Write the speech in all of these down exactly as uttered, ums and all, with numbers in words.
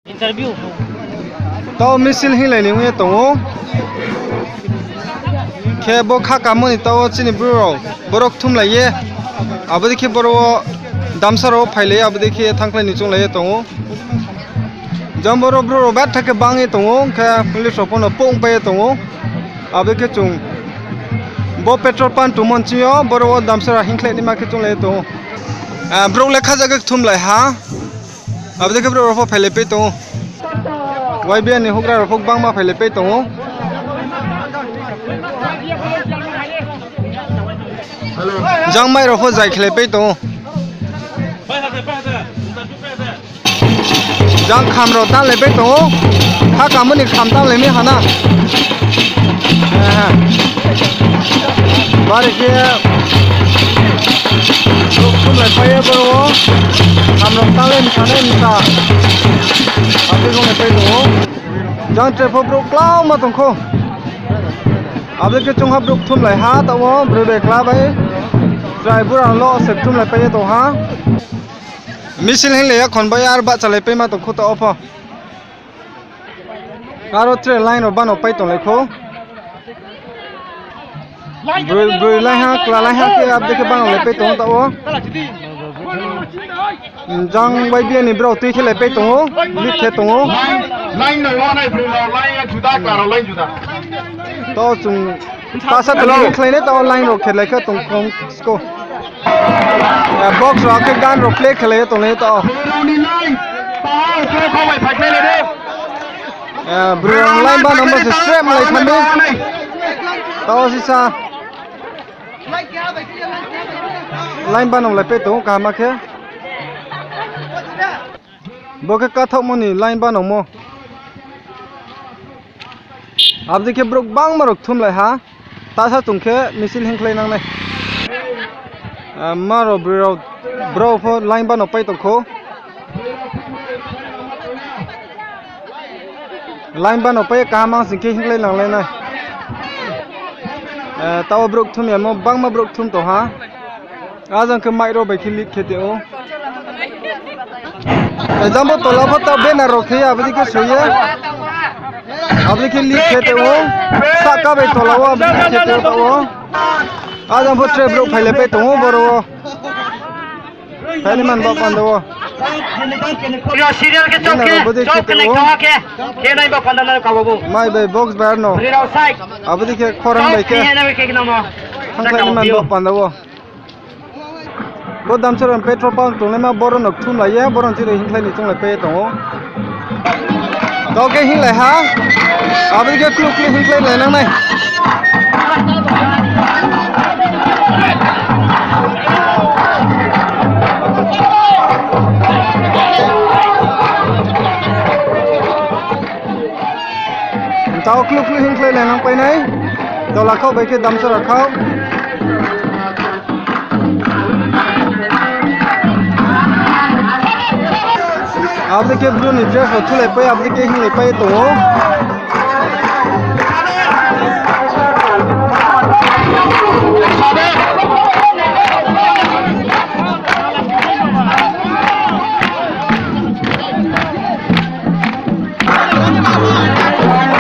Interview. Tao misil hinglai ni ong ye tong ou. Khe bo kha kamo ni tao chini bru rao boro kthumlai ye. Abo dei khe boro wo damsa rao phailai ye, abo dei khe thangkhlai ni chounglai ye tong ou. Jang boro bru rao betha khe bang ye tong ou, khe police rao pho no pungpai ye tong ou. Abo dei khe chung bo petrol pump tongmo ni ching yo boro wo damsa rao hingkhlai naima khe chounglai ye tong ou. Ah, brouh le khaja khe kthumlai ha. Abo dei khe brouh rao pho phailai pai tong ou. Y B A ni houhgra rao pho gbangma phailai pai tong ou. Jang mai rao pho zai khlai pai tong ou. Jang kham rao tanglai pai tong ou. Kha kamo ni kham tanglai mi ha na. Bari khe brouh kthumlai pai ye boro wo. Kham rao tanglai mi sanai mi sa. Abo dei khe onglai pai tong ou. Jang tre pho brouh klauma tong khou. Abo dei khe chungha brouh kthumlai ha tao wo, broi bai kla bai. Chrai bura lo se kthumlai pai ye tong ha. Misil hinglai ya khon bai ar bahchalai paima tong khou tao wo pho. Aro tre line rao bano pai tonglai khou. Broi, broi lai ha, kla lai ha khe abo dei khe bano lai pai tong ou tao wo. Jang Y B A ni brao tui khe lai pai tong ou, lead khe tong ou. Line no wanai broi rao line juda, kla rao line juda. Tao chung tasa tong khe khlai nai tao line rao khe lai khe tong kong sko. Box rao khe gan rao play khe lai ye tonglai tao. Broi rao line bano mo se straight malai thanng mi. Tao sisa. Line bano lai pai tong ou kaham khe. Bo khe kathaohmo ni line bano mo. Abo dei khe brouh gbangma rao kthumlai ha. Tasa tong khe misil hingkhlai nang nai. Ma rao broi rao, brao pho line bano pai tong khou. Line bano pai ye kaham ang sing khe hingkhlai nanglai nai. Tao brouh kthum yamo, gbangma brouh kthum tong ha. Ajang khe mic rao bai khe lead khe tong ou. Jang bo tola pho tao banner rao khe ye abo dei khe soi ye. Abo dei khe lead khe tong ou. Sahka bai tola wo abo dei khe khe tong ou tao wo. Ajang pho tre brouh phailai pai tong ou boro wo. Phailai man ba panda wo. Yo, serial khe chok khe, bo dei khe chok khe tong ou. Khe nai ba panda na ka bo. Mai bai box bai ar no. Abo dei khe khorang bai khe. Thangkhlai ni man ba panda wo. Bo Damcherra petrol pump tongnaima boro no kthumlai ye, boro ni chini hingkhlai ni chounglai pai ye tong ou. Tao khe hinglai ha, abo dei khe klu klu hingkhlai lai nang nai. Tao klu klu hingkhlai lai nang pai nai. Tola khaoh bai khe Damcherra khaoh. Abo dei khe bru ni dress rao thulai pai, abo dei khe hinglai pai ye tong ou.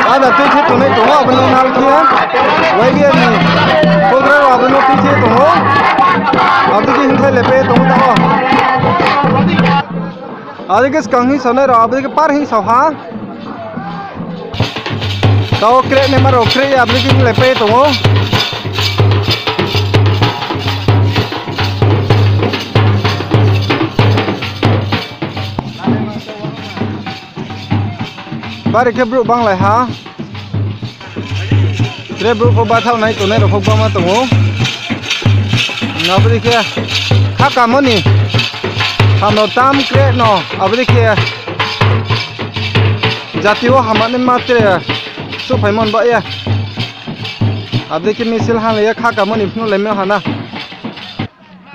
Ada tui khe tongnai tong ou, abo no nal khe. Y B A ni program rao abo no tui khe tong ou. Abo dei khe hingkhlai le pai tong ou tao. Abo dei khe skang hing saonai rao abo dei khe par hing sao ha. Tao kreh naima rao kreh ye abo dei khe hinglai pai tong ou. Bari khe brouh banglai ha. Tre brouh pho bathaoh nai tongnai rao pho gbangma tong ou. Abo dei khe kha kamo ni ham rao tam kreh no, abo dei khe jati wo hamya naima tre souhphaimo ni baoh ye. Abo dei khe misil hanglai ye kha kamo ni phnuhlai mi ha na.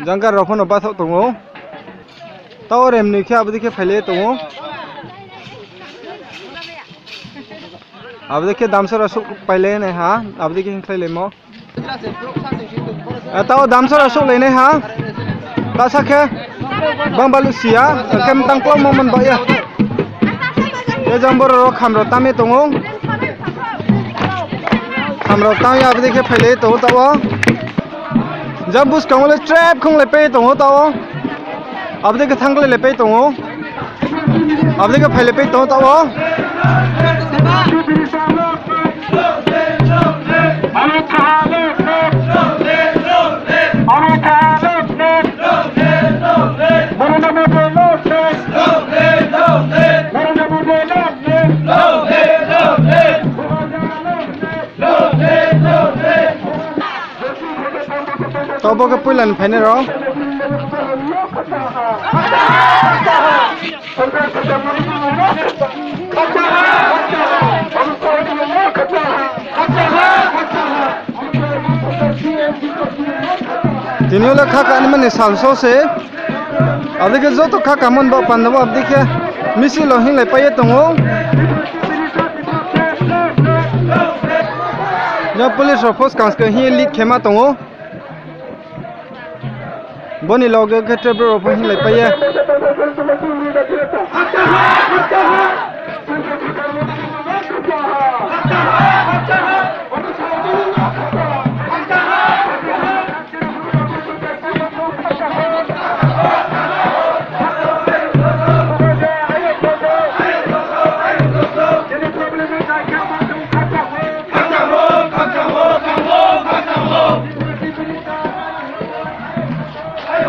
Jang gari rao pho no bathaoh tong ou. Tao remnoi khe abo dei khe phailai ye tong ou. Abo dei khe Damcherra souhpailai nai ha, abo dei khe hingkhlailaimo. Tao Damcherra souhlainai ha. Tasa khe bang baluh si ya, khe mtang klaumo man baoh ye. Jang boro rao kham rao tam ye tong ou. Kham rao tam ye abo dei khe phailai tong ou taoh wo. Jang buskang wo le trap khonglai pai tong ou taoh wo. Abo dei khe thanngkhlai lai pai tong ou. Abo dei khe phailai pai tong ou taoh wo. Taoh bo khe poila ni phainai rao. Tini yo le kha kanima ni sal so se. Abo dei khe joto kha kamo ni baoh panda wo abo dei khe misil rao hinglai pai ye tong ou. Jang police rao pho skang skang hing ye lead khe ma tong ou. Bo ni loge khe tre brouh rao pho hinglai pai ye.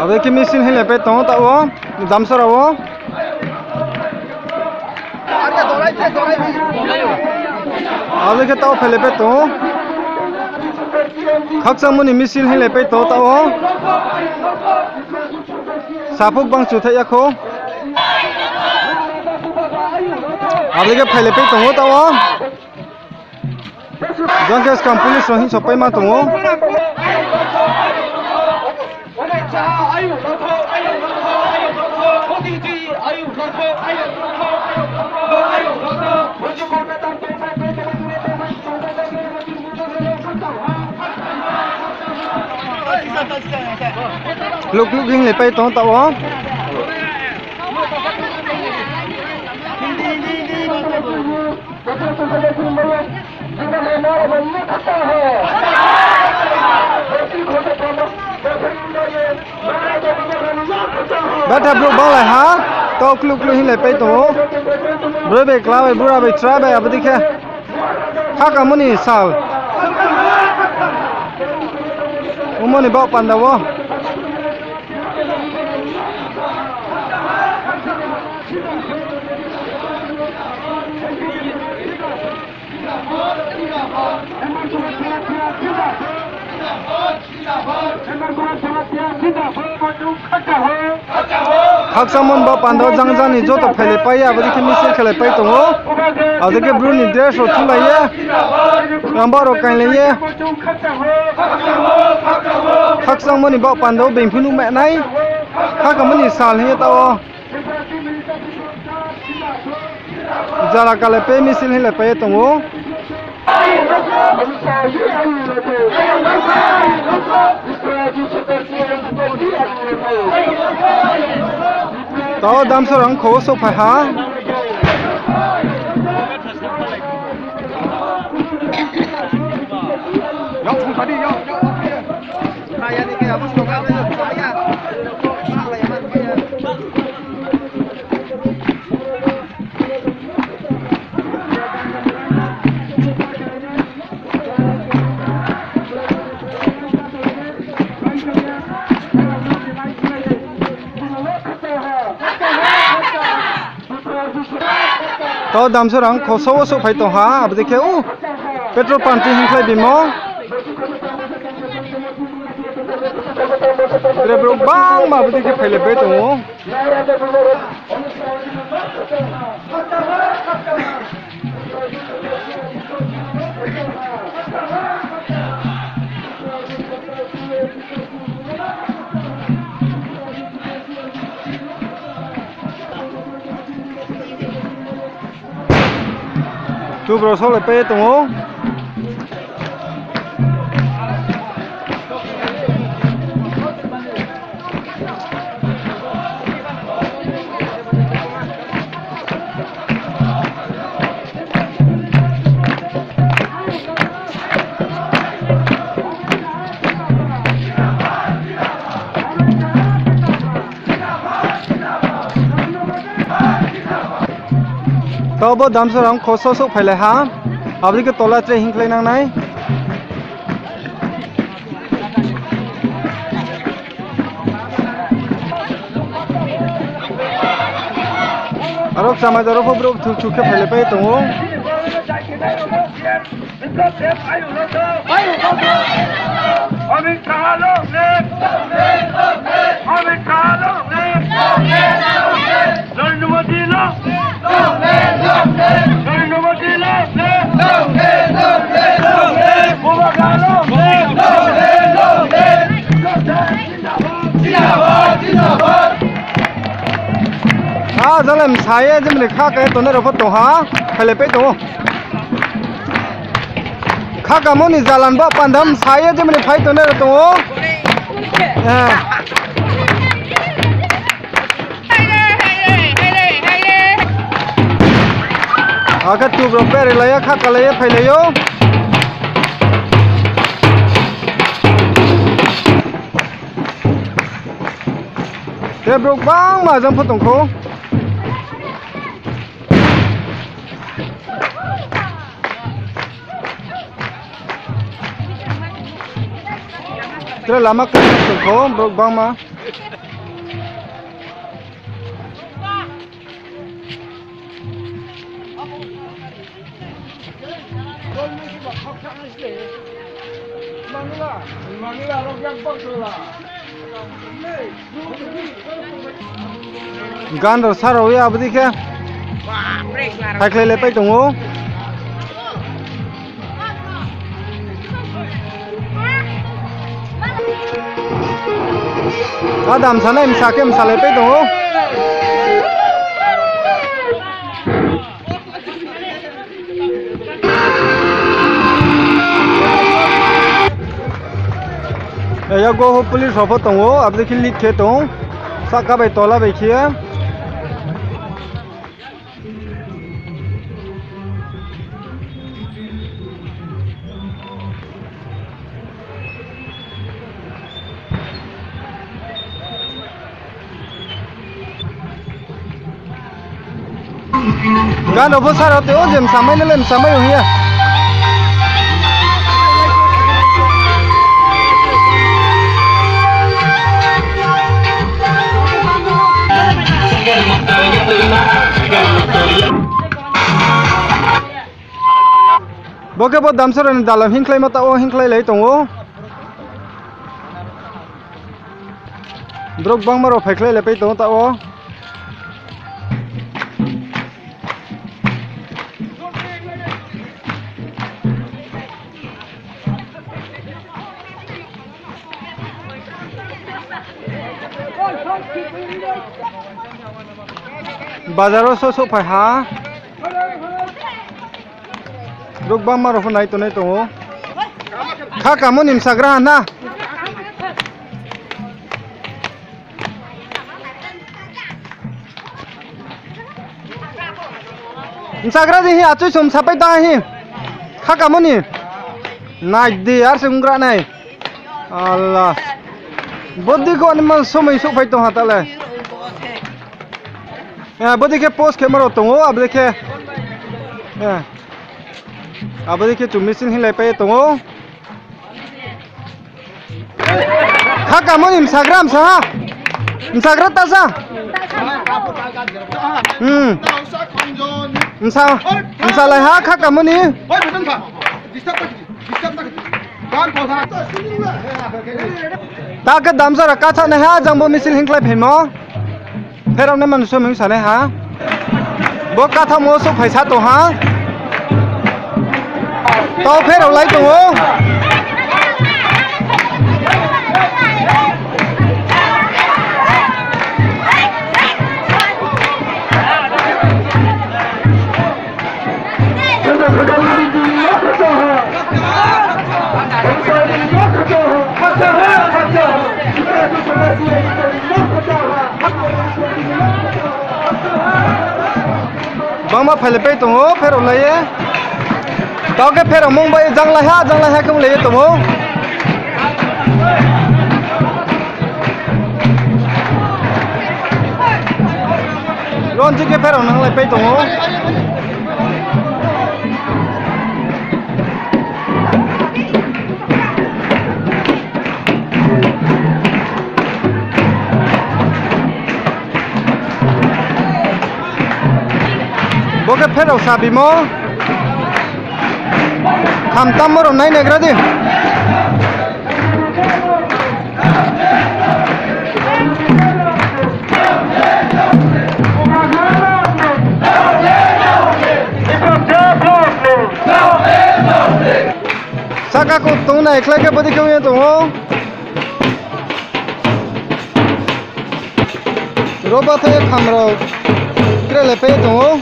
Abo khe misil hinglai pai tong ou taoh wo, Damsora wo. Abo khe taoh phailai pai tong ou. Khakchangmo ni misil hinglai pai tong ou taoh wo. Saphuk bang chuthaih ya khou. Abo khe phailai pai tong ou taoh wo. Jang khe skang police rao hing sopaima tong ou. Luk luk hinglai pai tong ou taoh wo. Betha brouh banglai ha, taoh kluk kluk hinglai pai tong ou. Broi bai kla bai, bura bai, chrai bai, abo dei khe. Khakamo ni sal. Omo ni baoh panda wo. Khakchangmo ni baoh panda wo jang jang ni joto phailai pai ye, abo dei khe misil khelai pai tong ou. Abo dei khe Bru ni dress rao thulai ye, rangba rao kainglai ye. Khakchangmo ni baoh panda wo being pho nuh mai nai. Khakamo ni sal hing ye taoh wo. Jara kale pe misil hinglai pai ye tong ou. Taoh Damsora ongkho wo souhphai ha. Taoh Damsora ongkho wo souhphai tong ha, abo dei khe, o, petrol pump ti hingkhlai bimo. Tre brouh bangma abo dei khe phailai pai tong ou. Tubro saolai pai ye tong ou. Abo Damsara ong kho so souhphailai ha. Abo dei khe tola tre hingkhlai nang nai. Aro kchama jora pho brouh thu chu khe phailaipai tong ou. A, jang le msa ye jemni kha ka ye tongnai rao pho tong ha, phailaipai tong ou. Khakamo ni jalan bo panda msa ye jemni phai tongnai rao tong ou. Akhe tubrao berilai ye khakalai ye phailai ou. Te brouh gbangma jang pho tong kho. Tre lama khe tong kho brouh gbangma. Gan rao sa rao ye abo dei khe phaikhlailaipai tong ou. Adam sanai msa khe msalaipai tong ou. Yago police rao pho tong ou, abo dei khe lead khe tong, sahka bai tola bai khe. Gan rao pho sa rao te o je msamai no le msamai ong ya. Bo khe bo Damsara ni dalam hingkhlaimo taoh wo hingkhlailai tong ou. Brouh gbangma rao phaikhlailaipai tong ou taoh wo. Bazar wo so souhphai ha. Brouh gbangma rao pho nai tongnai tong ou. Khakamo ni msagra ha na. Msagra di hi, achoi som sapai ta hi. Khakamo ni. Nai di, ar se onggra nai. Allah. Bodei khe ani man somoi souhphai tong ha ta le. Bodei khe post khemo rao tong ou, abo dei khe. Abo dei khe chung misil hinglaipai tong ou. Khakamo ni msagra msa ha. Msagra ta sa. Msa, msalai ha khakamo ni. Ta khe Damsara kathanaiha jang bo misil hingkhlai phaimo. Pherao nai manu somoi sanaiha. Bo kathamo souhphai sa tong ha. Tao pherao lai tong ou. Bangma phailaipai tong ou, pherao lai ye. Tao khe pherao mung bai ye janglaiha, janglaiha khe onglai ye tong ou. Ronji khe pherao nanglaipai tong ou. Pherao sabimo. Khamtammo rao nai naigra di. Saka kong tongnai khlai khe bodi khe ong ye tong ou. Roba thai ye kham rao krelai pai ye tong ou.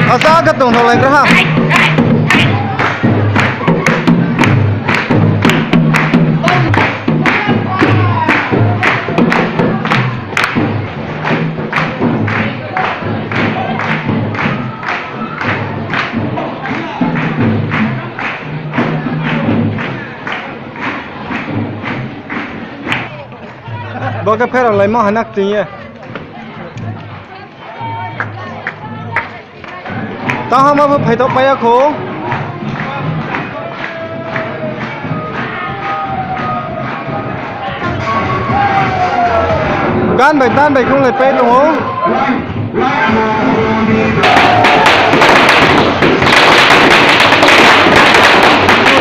Asa khe tongthaolaigra ha. Bo khe pherao laimo ha na kting ye. Taoh hama pho phaithaoh pai ya kho. Gan bai tan bai khonglai pai tong ou.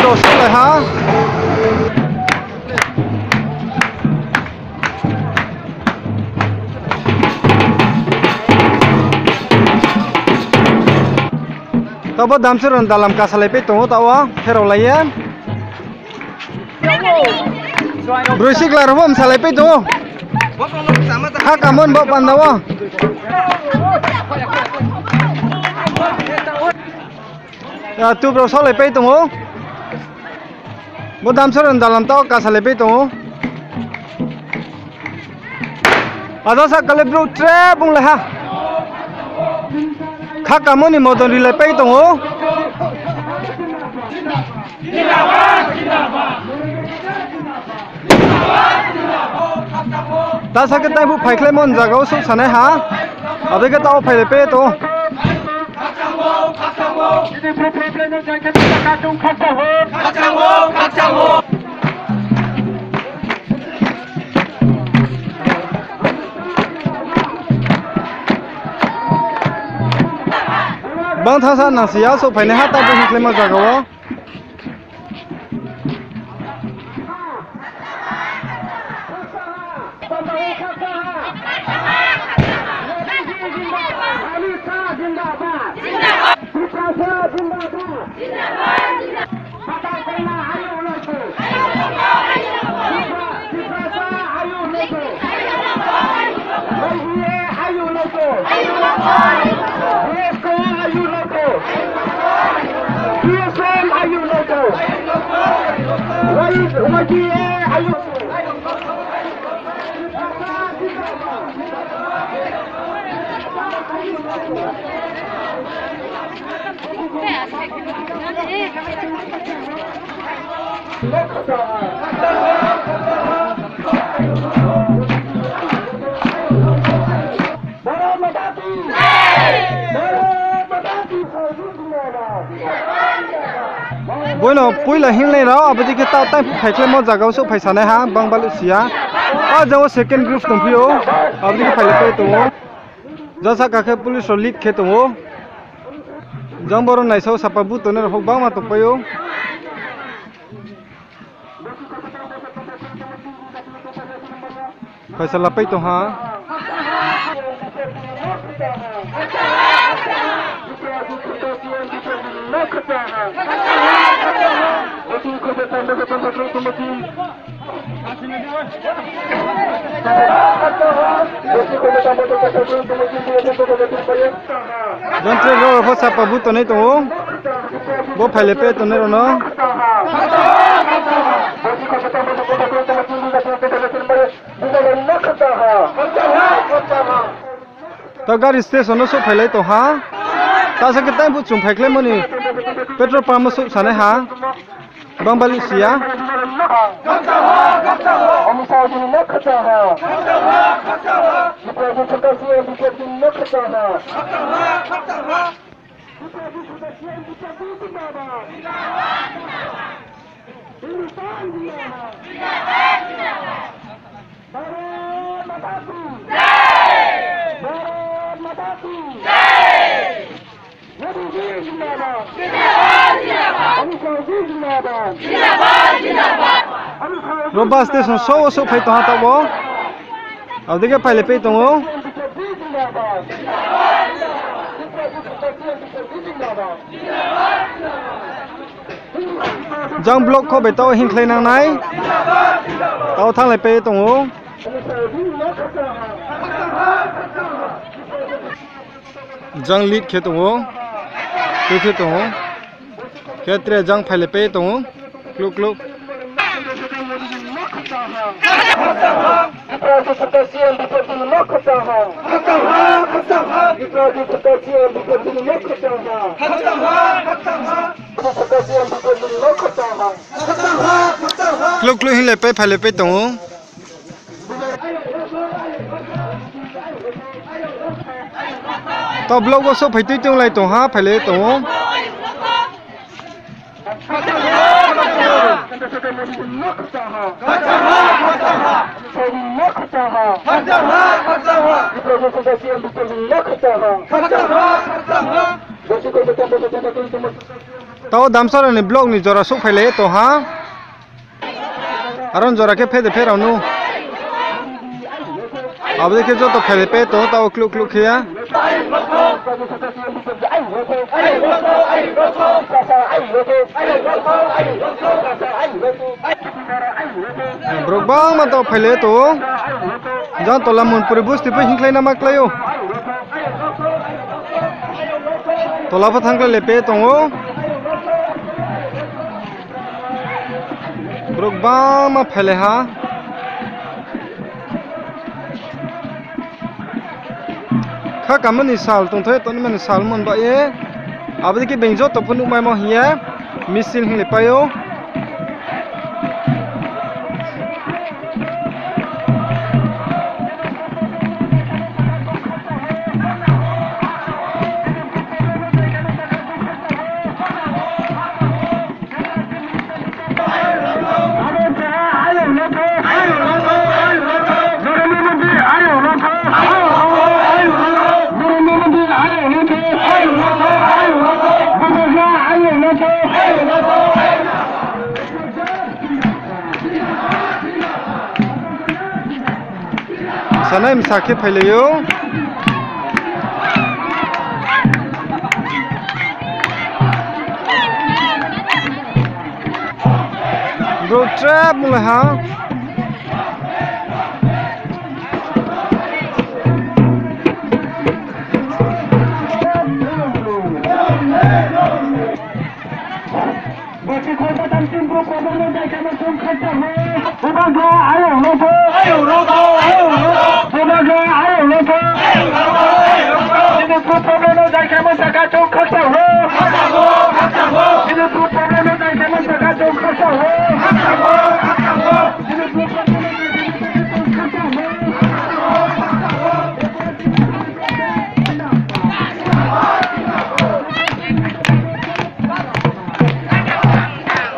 Rao saolai ha. Taoh bo damchur rao ni dalam kasalai pai tong ou, taoh wo pherao lai ye. Broi sikla rao pho msalai pai tong ou. Kha kamon bo panda wo. Tubrao saolai pai tong ou. Bo damchur rao ni dalam taoh wo kasalai pai tong ou. Aja sahka le brouh tre bunglai ha. Kha kamo ni modon rilai pai tong ou. Tasa khe taiphuh phaikhlaimo ni zaga wo souhsanai ha. Abo dei khe taoh wo phailai pai tong ou. Bang thangsa nangsi ya souhphainai ha taiphuh phaikhlaimo zaga wo. Boino poila hinglai rao, abo dei khe ta-, taiphuh phaikhlaimo zaga wo souhphai sanai ha, bang baluh si ya. A jang wo second group tongphi ou, abo dei khe phailai pai tong ou. Jang sahka khe police rao lead khe tong ou. Jang boro naisao sapa bu tongnai rao pho gbangma tongpai ou. Phaisa la pai tong ha. Jang tre rao pho sapa bu tongnai tong ou. Bo phailai pai tongnai rao no. Ta gari station no souhphailai tong ha. Tasa khe taiphuh chung phaikhlaimo ni petrol pump wo souhsanai ha. Bang baluh si ya. Bharat माता की। भारत माता की। मोदी जी जिंदाबाद। अमित शाह जी जिंदाबाद। Ro bus station so wo souhphai tong ha taoh bo. Abo dei khe phailai pai tong ou. Jang block kho bai taoh hingkhlai nangnai. Taoh thannglai pai tong ou. Jang lead khe tong ou. Tui khe tong ou. Khe tre jang phailai pai tong ou. Kluk kluk. Kluk kluk hinglai pai phailai pai tong ou. Taoh block wo souhphai tui tonglai tong ha, phailai tong ou. Taoh Damsara ni block ni jora souhphailai tong ha. Aro ni jora khe phe de pherao nu. Abo dei khe joto phailai pai tong ou, taoh kluk kluk khe ya. Brouh gbangma taoh phailai tong ou. Jang tola Monpuri busti pho hingkhlai nama klái ou. Tola pho thangkhlai le pai tong ou. Brouh gbangma phailai ha. Kha kamani sal tongthai, tongnimani sal mon ba ye. Abo dei khe being joto pho nuhmaimo hing ye misil hinglai pai ou. Sanai msa khe phailai ou. Brouh tre mulai ha.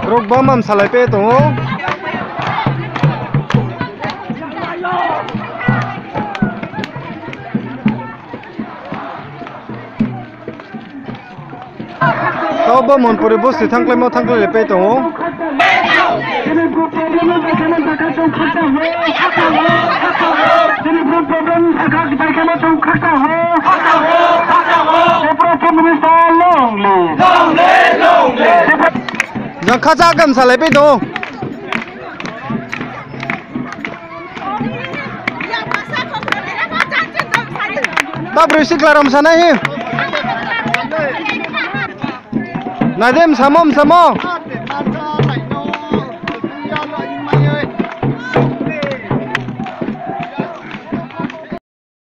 Brouh gbangma msalai pai tong ou. Taoh bo Monpuri busti thangkhlaimo thangkhlai le pai tong ou. Jang khacha gam salai pai tong ou. Ta broi sikla rom sanai hi. Nai de, msamo, msamo.